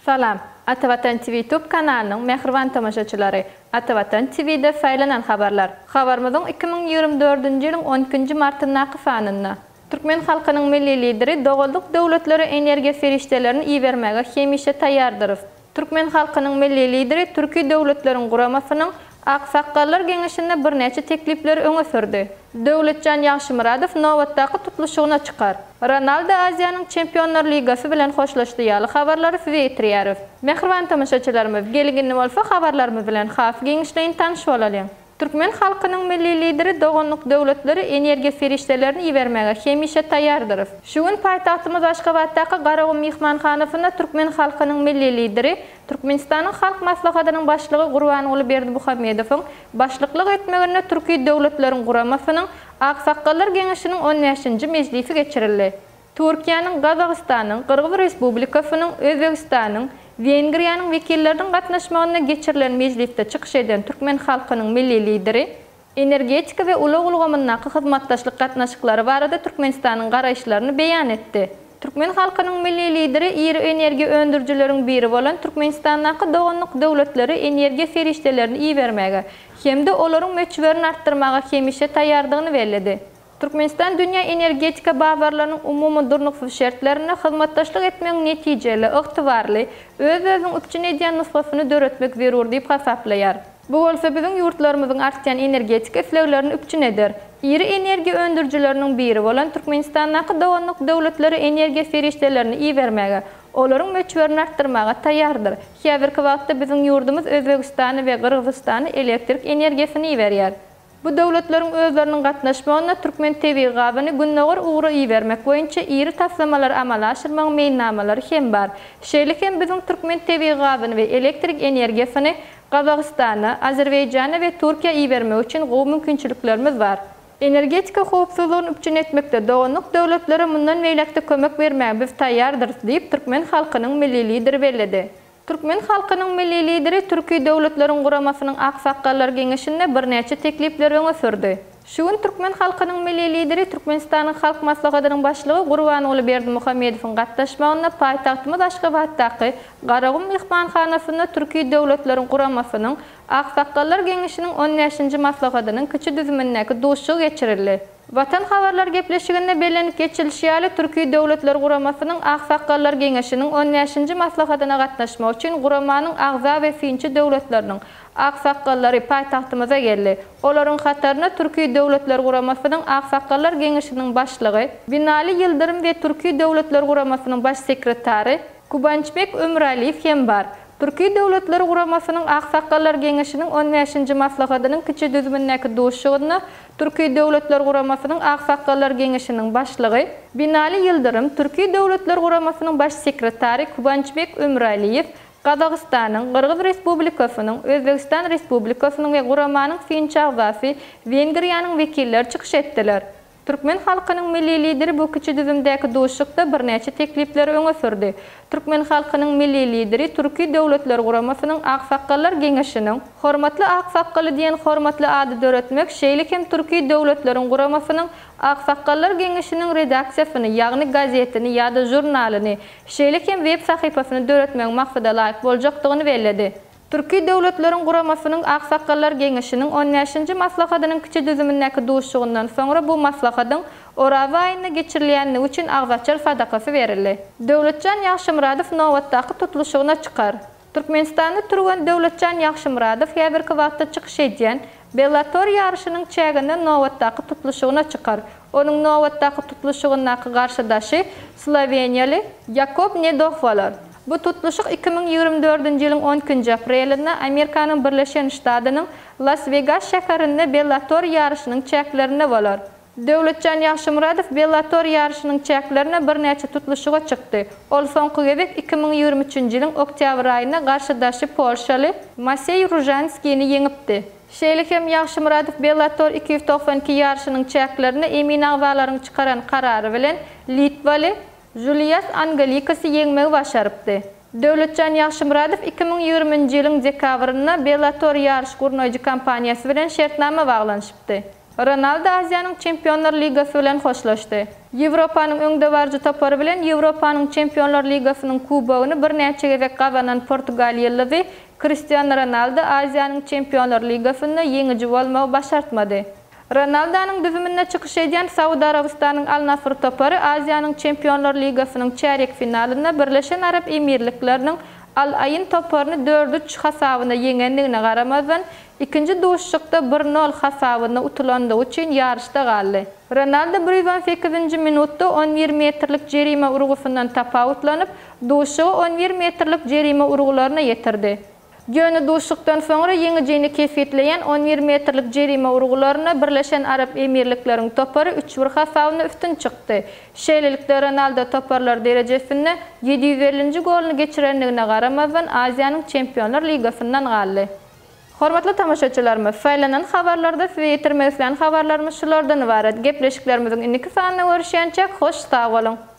Salam, Atavatan TV Tube kanalynyň mähriban tomaşaçylary! Atavatan TV-de saýlanan habarlar. Habarymyzyň 2024-nji ýylyň on ikinji martyndaky sanynda. Türkmen halkynyň Milli Lideri doganlyk döwletlere energiýa serişdelerini ibermäge hemişe taýýardyrys. Türkmen halkynyň Milli Lideri Türki Döwletleriň Guramasynyň Aksakgallar geňeşinde birnäçe teklipleri öňe sürdi. Döwletjan Ýagşymyradow nobatdaky tutluşygyna çykar. Ronaldo Aziýanyň Çempionlar Ligasy bilen hoşlaşdy ýaly habarlary size ýetirýäris. Mähriban tomaşaçylarymyz, geliň indi bolsa habarlarymyz bilen has giňişleýin tanyş bolalyň. Türkmen halkynyň Milli Lideri doganlyk döwletlere energiýa serişdelerini ibermäge hemişe taýýardyrys. Şu gün paýtagtymyz Aşgabatdaky Garagum myhmanhanasynda türkmen halkynyň Milli Lideri, Türkmenistanyň Halk Maslahatynyň Başlygy Gurbanguly Berdimuhamedowyň başlyklyk etmeginde Türki Döwletleriň Guramasynyň Aksakgallar Geňeşiniň on bäşinji mejlisi geçirildi. Türkiýäniň, Gazagystanyň, Gyrgyz Respublikasynyň, Özbegistanyň, Wengriýanyň wekilleriniň gatnaşmagynda geçirilen mejlisde çykyş eden türkmen halkynyň Milli Lideri energetika we ulag ulgamyndaky hyzmatdaşlyk gatnaşyklary barada Türkmenistanyň garaýyşlaryny beýan etdi. Türkmen halkynyň Milli Lideri iri energiýa öndürijileriň biri bolan Türkmenistandaky doganlyk döwletlere energiýa serişdelerini ibermäge hem-de olaryň möçberini artdyrmaga hemişe taýýardygyny belledi. Türkmenistan dünýä energetika bazarlarynyň umumy durnuksyz şertlerinde hyzmatdaşlyk etmegiň netijeli, ygtybarly, öz-özüňi üpjün edýän nusgasyny döretmek zerur diýip hasaplaýar. Bu bolsa biziň ýurtlarymyzyň artýan energetika isleglerini üpjün eder. Iri energiýa öndürijileriniň biri bolan Türkmenistandaky doganlyk döwletlere energiýa serişdelerini ibermäge, olaryň möçberini artdyrmaga taýýardyr. Häzirki wagtda biziň ýurdumyz Özbegistana we Gyrgyzystana elektrik energiýasyny iberýär. Bu döwletleriň özleriniň gatnaşmagynda türkmen tebigy gazyny gündogar ugra ibermek boýunça iri taslamalary amala aşyrmagyň meýilnamalary hem bar. Şeýle hem biziň türkmen tebigy gazyny we elektrik energiýasyny Gazagystana, Azerbaýjana we Türkiýä ibermek üçin gowy mümkinçiliklerimiz bar. Energetika howpsuzlygyny üpjün etmekde doganlyk döwletlere mundan beýläk-de kömek bermäge biz taýýardyrys diýip, türkmen halkynyň Milli Lideri belledi. Türkmen halkynyň Milli Lideri Türki Döwletleriň Guramasynyň Aksakgallar Geňeşinde birnäçe teklipleri öňe sürdi. Şu gün türkmen halkynyň Milli Lideri Türkmenistanyň Halk Maslahatynyň Başlygy Gurbanguly Berdimuhamedowyň gatnaşmagynda paýtagtymyz Aşgabatdaky Garagum myhmanhanasynda Türki Döwletleriň Guramasynyň Aksakgallar Geňeşiniň on bäşinji maslahatynyň kiçi düzümindäki duşuşygy geçirildi. Watan habarlar gepleşiginde bellenip geçilişi ýaly, Türki Döwletler Guramasynyň Aksakgallar Geňeşiniň on bäşinji maslahatyna gatnaşmak üçin guramanyň agza we synçy döwletleriniň aksakgallary paýtagtymyza geldi. Olaryň hatarynda Türki Döwletler Guramasynyň Aksakgallar Geňeşiniň başlygy Binali Ýyldyrym we Türki Döwletler Guramasynyň Baş sekretary Kubançbek Ömüraliýew hem bar. Türki Döwletler Guramasynyň Aksakgallar Geňeşiniň on bäşinji maslahatynyň kiçi düzümindäki duşuşygynda Türki Döwletler Guramasynyň Aksakgallar Geňeşiniň başlygy Binali Ýyldyrym, Türki Döwletler Guramasynyň Baş sekretary Kubançbek Ömüraliýew, Gazagystanyň, Gyrgyz Respublikasynyň, Özbegistan Respublikasynyň we guramanyň synçy agzasy Wengriýanyň wekilleri çykyş etdiler. Türkmen halkynyň Milli Lideri bu kiçi düzümdäki duşuşykda birnäçe teklipleri öňe sürdi. Türkmen halkynyň Milli Lideri Türki Döwletler Guramasynyň Aksakgallar Geňeşiniň Hormatly aksakgaly diýen hormatly ady döretmek, şeýle hem Türki Döwletleriň Guramasynyň Aksakgallar Geňeşiniň redaksiýasyny, ýagny gazetini ýa-da žurnalyny, şeýle hem web sahypasyny döretmegiň maksada laýyk boljakdygyny belledi. Türki Döwletleriň Guramasynyň Aksakgallar Geňeşiniň on bäşinji maslahatynyň kiçi düzümindäki duşuşygyndan soňra bu maslahatyň Oraza aýynda geçirilýänligi üçin agzaçar sadakasy berildi. Döwletjan Ýagşymyradow nobatdaky tutluşygyna çykar. Türkmenistanly türgen Döwletjan Ýagşymyradow häzirki wagtda çykyş edýän Bellator ýaryşynyň çäginde nobatdaky tutluşygyna çykar. Onuň nobatdaky tutluşygyndaky garşydaşy sloweniýaly Ýakob Nedoh bolar. Bu tutluşyk 2024-nji ýylyň on ikinji aprelinde Amerikanyň Birleşen Ştadynyň Las-Wegas şäherinde Bellator ýaryşynyň çäklerinde bolar. Döwletjan Ýagşymyradow Bellator ýaryşynyň çäklerinde birnäçe tutluşyga çykdy. Ol soňky gezek 2023-nji ýylyň oktýabr aýynda garşydaşy polşaly Maseý Ružanskini ýeňipdi. Şeýle hem Ýagşymyradow Bellator 292 ýaryşynyň çäklerinde emin agzalaryň çykaran karary bilen litwaly Julias Angelikasy ýeňmegi başarypdy. Döwletjan Ýagşymyradow 2020-nji ýylyň dekabrynda Bellator ýaryş gurnaýjy kompaniýasy bilen şertnama baglanyşypdy. Ronaldo Aziýanyň Çempionlar ligasy bilen hoşlaşdy. Ýewropanyň öňdebaryjy topary bilen Ýewropanyň Çempionlar ligasynyň kubogyny birnäçe gezek gazanan portugal ýyldyzy Kristiano Ronaldo Aziýanyň Çempionlar ligasynda ýeňiji bolmagy başartmady. Ronaldonyň düzüminde çykyş edýän Saud Arabystanyň Al-Nasr topary Aziýanyň Çempionlar ligasynyň çärýek finalynda Birleşen Arap Emirlikleriniň Al-Aýn toparyny dört üç hasabyna ýeňendigine garamazdan, ikinji duşuşykda bir nol hasabynda utulandygy üçin ýaryşda galdy. Ronaldo bir 118-nji minutda 11 metrlik jerime urgusyndan tapawutlanyp, duşuşygy 11 metrlik jerime urgularyna ýetirdi. Ýöne duşuşykdan soňra ýeňijini kesgitleýän 11 metrlik jerime urgularynda Birleşen Arap Emirlikleriň topary üç bir hasabynda üstün çykdy. Şeýlelikde, Ronaldo toparlar derejesinde 750-nji goluny geçirendigine garamazdan, Aziýanyň Çempionlar ligasyndan galdy. Hormatly tomaşaçylarymyz, saýlanan habarlarda size ýetirmek islän habarlarymyz şulardan ybarat. Gepleşiklerimiziň indiki sanynda görüşýänçäk, hoş sag boluň!